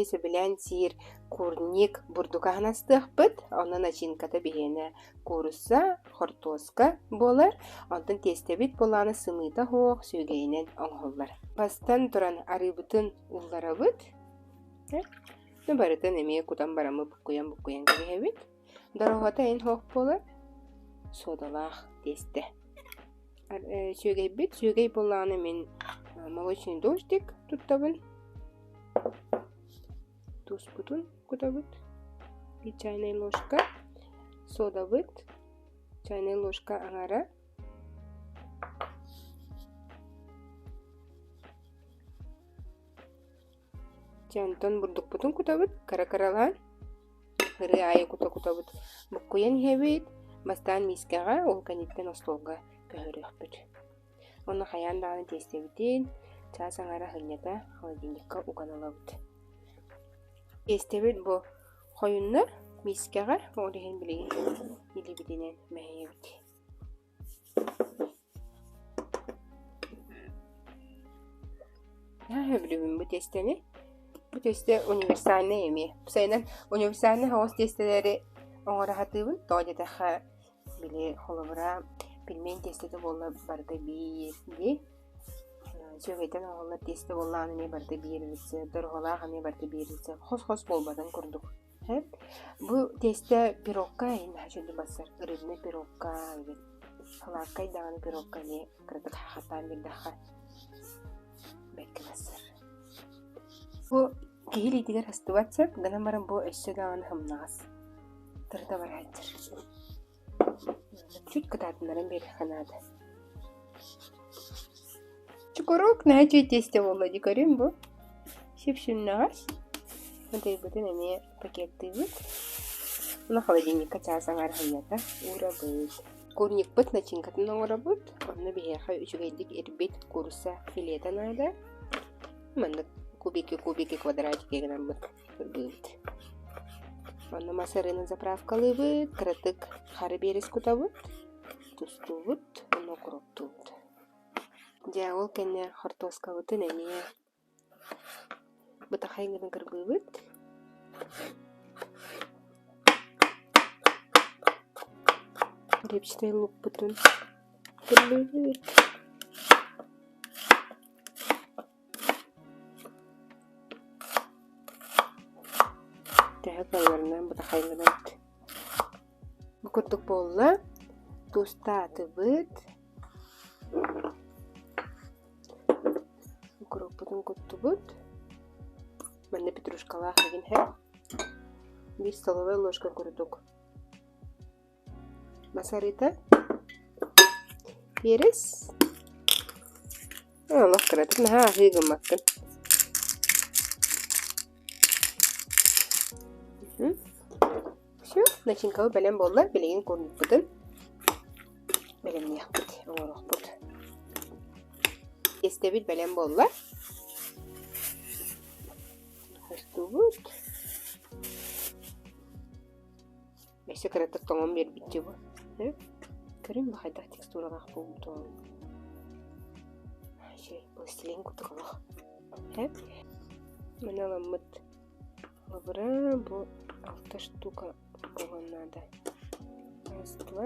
сөбүлээн сиир курник бурдук аһын астыахпыт. Онно начинката биһиэнэ куурусса, хортуоска буолар. Онтон тиэстэбит буоллаҕына сымыыта суох сүөгэйинэн оҥоһуллар. Бастан туран арыыбытын улларабыт. Барытын эмиэ кутан бараммыт буккуйан-буккуйан кэбиһэбит. Дороһуота эн суох буолар, суодалаах тиэстэ. Сүөгэйбит, сүөгэй буоллаҕына мин молочный дождик туттабын. Туспутун кутабыт. И чайная ложка. Содабыт. Чайная ложка аҥара. Дьэ онтон бурдукпутун кутабыт, кыра-кыралаан. Ырыа аайы кута-кутабыт буккуйан иһэбит, бастаан миискэҕэ, ол кэнниттэн остуолга көһөрүөхпүт. Уонна хайаан даҕаны тиэстэбитин чаас аҥара сынньата холодильникка уган ылабыт. Тиэстэбит бу хойунна миискэҕэ, ол иһин билигин илиибитинэн мэһийэбит. Сөбүлүүбүн бу тиэстэни. Бу тиэстэ универсальнай эмиэ. Сайынан универсальнай соҕус тиэстэлэри оҥоро сатыыбын. Тоҕо диэтэххэ, били холобура пельмень тиэстэтэ буолла барыта биир дии. Сүөгэйтэн оҥоһуллар тиэстэ буоллаҕына эмиэ барыта биир рецепт, дорҕолоох эмиэ барыта биир рецепт. Хос-хос буолбатын курдук. Бу тиэстэ пирогка иһин наһаа үчүгэйдик барсар. Рыбный пирогка эбит. Салааккай даҕаны пирогка эмиэ кыратык хахатаан биэрдэххэ бэркэ барсар. Бу киһи илиитигэр астыбат сөп, гынан баран бу өссө даҕаны сымнаҕас. Тырыта барааччыр. Чуть кытаатыннаран биэриэххэ наада. Чукурук наһаа үчүгэй тиэстэ буолла дии көрүм бу. Сүп-сүннэҕэс. Ытыйбытын эмиэ пакеттыыбыт. Уна холодильникка чаас аҥаар сынньата уурабыт. Курникпыт начинкатын оҥоробут. Онно биһиэхэ үчүгэйдик ирбит куурусса филета наада. Маннык кубики-кубики квадратики гынаммыт ырбыыбыт. Онно мас арыынан заправкалыыбыт, кыратык хары биэрис кутабыт, тустуубут уонна укроптуубут. Дьэ, ол кэннэ хортуоскабытын эмиэ бытахай гына кырбыыбыт. Репчатый лукпутун кырбыыбыт. Төһө кыалларынан бытахайгынабыт. Бу курдук буолла. Туустаатыбыт. Укроппутун куттубут. Манна петрушкалаах игин һэ. Биир столовай ложка курдук Мас арыыта, перец, олох кыратык наһаа аһыы гыммаккын. Все, начинкабыт бэлэм буолла, билигин курдукпутун бэлэмниэхпит, оҥоруохпут. Тиэстэбит бэлэм буолла. Хостуубут. Өссө кыратык тоҥон биэрбит бу. Көрүҥ бу хайдах текстуралаах буолбутун. Үчүгэй пластилин курдук олох. Маны ыламмыт холобура бу алта штука буолуон наада. Раз, два.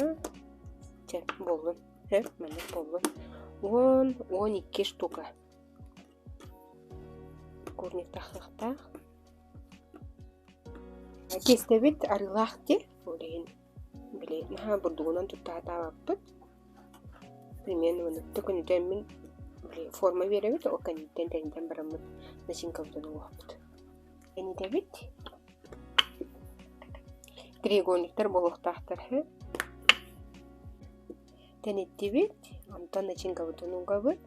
Чэ, буоллун. Маннык буоллун. 10, 12 штука. Курник тахсыахтаах. Тиэстэбит арыылаах дии, ол иһин били наһаа бурдугунан тутта сатаабаппыт. Примерно маннык төкүнүтэммин били форма биэрэбит, ол кэнниттэн тэнитэн бараммыт начинкабытын угуохпут. Тэнитэбит. Треугольниктар буолуохтаахтар үһү. Тэниттибит, онтон начинкабытын угабыт.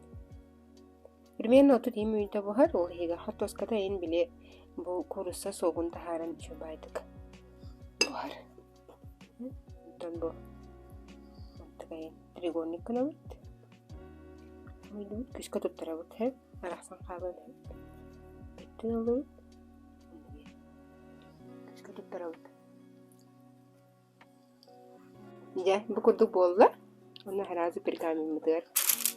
Примерно 30 мүнүүтэ буһар, ол иһигэр хортуоската иһин били бу куурусса суогун таһааран үчүгэйдик буһар. Онтон бу мантыкайын треугольник гынабыт. Муйдубут күүскэ туттарабыт һэ арахсан хаалан иһин. Бүттүн ыллыбыт. Күүскэ туттарабыт. Дьэ, бу курдук буолла. Уонна сразу пергамеммытыгар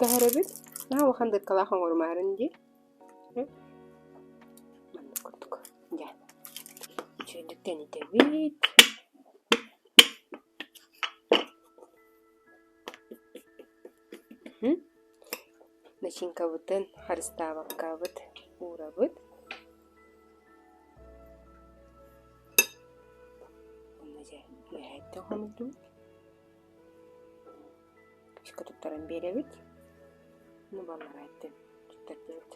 көһөрөбүт. Наһаа улахан дыркалаах оҥорумаарын дии. Маннык курдук. Дьэ. Үчүгэйдик тэнитэбит. Начинкабытын харыстаабаккабыт уурабыт. Уонна дьэ үөһээттэн хомуйдубут. Күүскэ туттаран биэрэбит. Ну балларааттан туттардыбыт.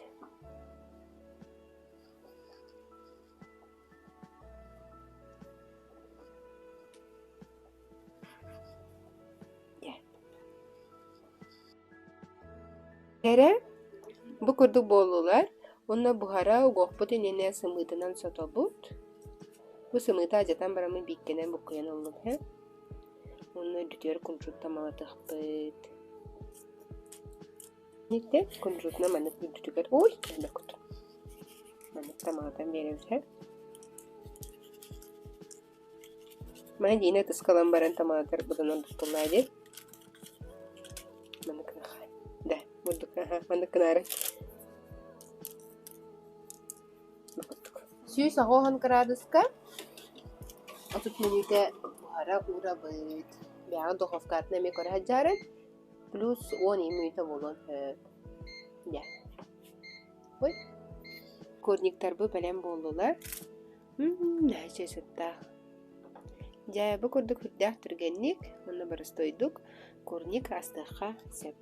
Эрэ бу курдук буоллулар уонна буһара угуохпут иннинэ сымыытынан сотобут. Бу сымыыты алдьатан бараммын бииккэнэн буккуйан ыллым һэ. Уонна үрдүтүгэр кунжут тамалатыахпыт. Итэ кунжутuna маннык үрдүтүгэр ой элбэкут. Маннык тамалатан биэрэбит һэ. Маны Дина ытыскалан баран тамаатар быдан ордуктуллаа дии. Маннык Да, бурдук аха, маннык гынаары. 180 кыраадыска 30 мүнүүтэ буһара уурабыт. Бэйэҕэ духовкатын эмиэ көрө сылдьаарын. Плюс 10 мүнүүтэ буолуон сөп. Дьэ. Ой. Курниктарбы бэлэм буоллулар. Наһаа сыттаах. Дьэ, бу курдук сүрдээх түргэнник уонна боростуойдук курник астыахха сөп.